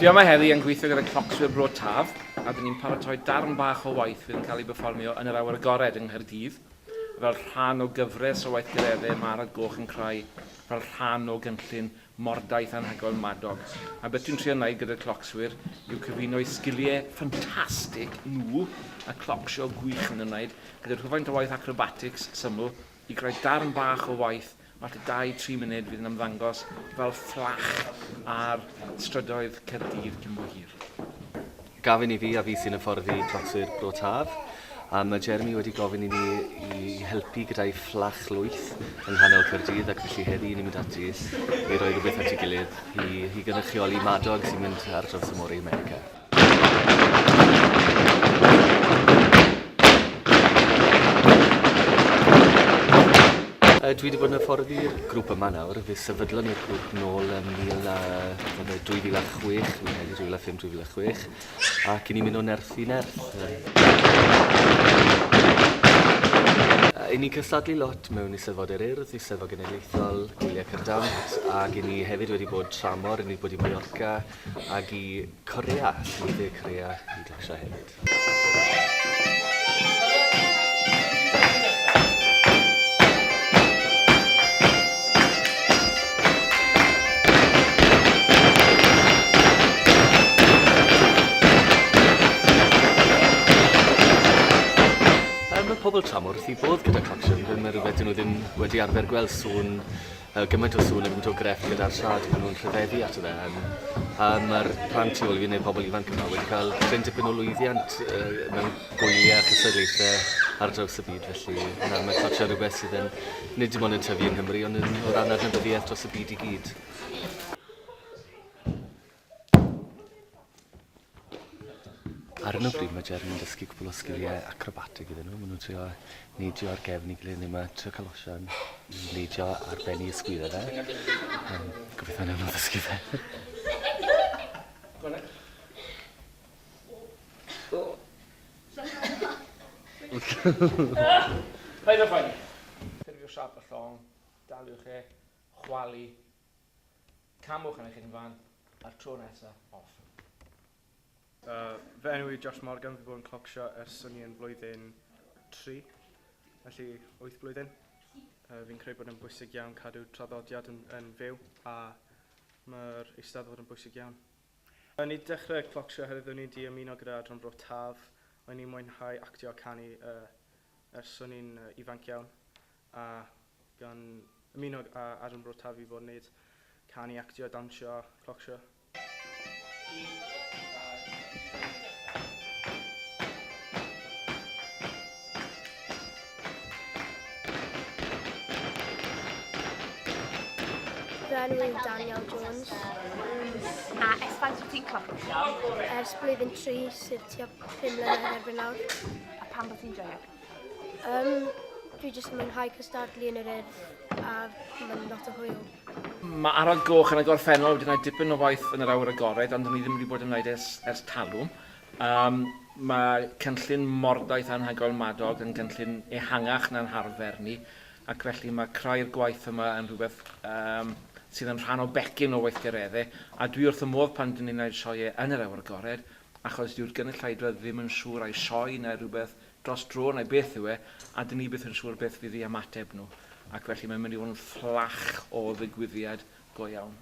Dwi yma heddi yn gweithio gyda Clocswyr Bro Taf a dyn ni'n paratoi darn bach o waith fydd yn cael ei berfformio yn yr awyr agored yng Nghaerdydd fel rhan o gyfres o weithgareddau mae Arad Goch yn creu fel rhan o gynllun mordaith anhygoel Madog. A beth dwi'n trio wneud gyda'r clocswyr yw cyfuno'u sgiliau ffantastig nhw, y clocsio gwych maen nhw'n wneud, gyda rhywfaint o waith acrobatics syml i greu darn bach o waith falle 2-3 munud fydd yn ymddangos fel fflach ar strydoedd Caerdydd cyn bo hir. Gavin i fi a fi sy'n hyfforddi clocswyr Bro Taf a mae Jeremy wedi gofyn i ni i helpu gyda'i fflach lwyth yng nghanol Caerdydd ac felly heddi ni'n mynd ati i roi rhywbeth at ei gilydd i, i gynrychioli Madog sy'n mynd ar draws y môr i America. Dwi wedi bod yn hyfforddi'r grŵp yma nawr. Fe sefydlon ni'r grŵp nôl ym 2006, fi'n credu 2005, 2006, ac i ni'n mynd o nerth i nerth. I ni'n cystadlu lot mewn Eisteddfod yr Urdd, Eisteddfod Genedlaethol, Gwyliau Cerdant, ac i ni hefyd wedi bod tramor, i ni wedi bod i Mallorca, Ag i Corea, i dde Corea i glosio hefyd. Mae pobl tramor wrth i bodd gyda clocsio, fi'n credu mae rhywbeth dyn nhw ddim wedi arfer gweld sŵn Yy gymaint o sŵn a gymaint o grefft gyda'r siad, maen nhw'n rhyfeddu ato fe. Yym, a mae'r plant tu ôl i fi, neu pobl ifanc yma, wedi cael cryn dipyn o lwyddiant yy mewn gwyliau a cystadlaethau ar draws y byd, felly na, mae clotsio rhywbeth sydd yn, nid dim ond yn tyfu yng Nghymru, ond yn, o ran adnabyddiaeth dros y byd i gyd. Ar hyn o bryd mae Jeremy'n dysgu cwpl o sgiliau acrobatig iddyn nhw. Maen nhw'n trio neidio ar gefn ei gilydd neu mae trio cael Osian i neidio ar ben ei ysgwyddau fe. Um, gobeithio wnawn nhw ddysgu fe. Paid â phoeni. Ffurfio siâp y llong, daliwch e, chwalu, Camwch yn eich unfan, a'r tro nesa, off. Fy enw i Josh Morgan, fi bod yn clocsio ers o'n i yn blwyddyn 3, felly 8 blwyddyn. Fi'n credu bod yn bwysig iawn cadw traddodiad yn, yn fyw a mae'r eisteddfod yn bwysig iawn. O'n i dechrau clocsio oherwydd o'n i wedi ymuno gyda Adran Bro Taf, o'n i'n mwynhau actio a canu uh, ers o'n i'n uh, ifanc iawn a gan ymuno â Adran Bro Taf i fod yn neud canu, actio, dawnsio, clocsio. Fy enw yw Daniel Jones. A ers faint wyt ti'n clocsio? Ers blwyddyn 3, sef tua 5 mlynedd erbyn nawr. A pam bod ti'n joio? Um, dwi jyst yn mwynhau cystadlu yn yr Urdd a mae'n lot o hwyl. Mae Arad Goch yn y gorffennol wedi gwneud dipyn o waith yn yr awyr agored, ond ni ddim wedi bod yn gwneud ers, ers talwm. Um, mae cynllun mordaith anhygoel Madog yn gynllun ehangach na'n harfer ni, ac felly mae creu'r gwaith yma yn rhywbeth um, sydd yn rhan o becyn o weithgareddau, a dwi wrth y modd pan dyn ni'n gwneud sioeau yn yr awyr agored, achos dyw'r gynulleidfa ddim yn siŵr ai sioe neu rhywbeth dros dro neu beth yw e, a dyn ni byth yn siŵr beth fydd eu ymateb nhw, ac felly mae'n mynd i fod yn fflach o ddigwyddiad go iawn.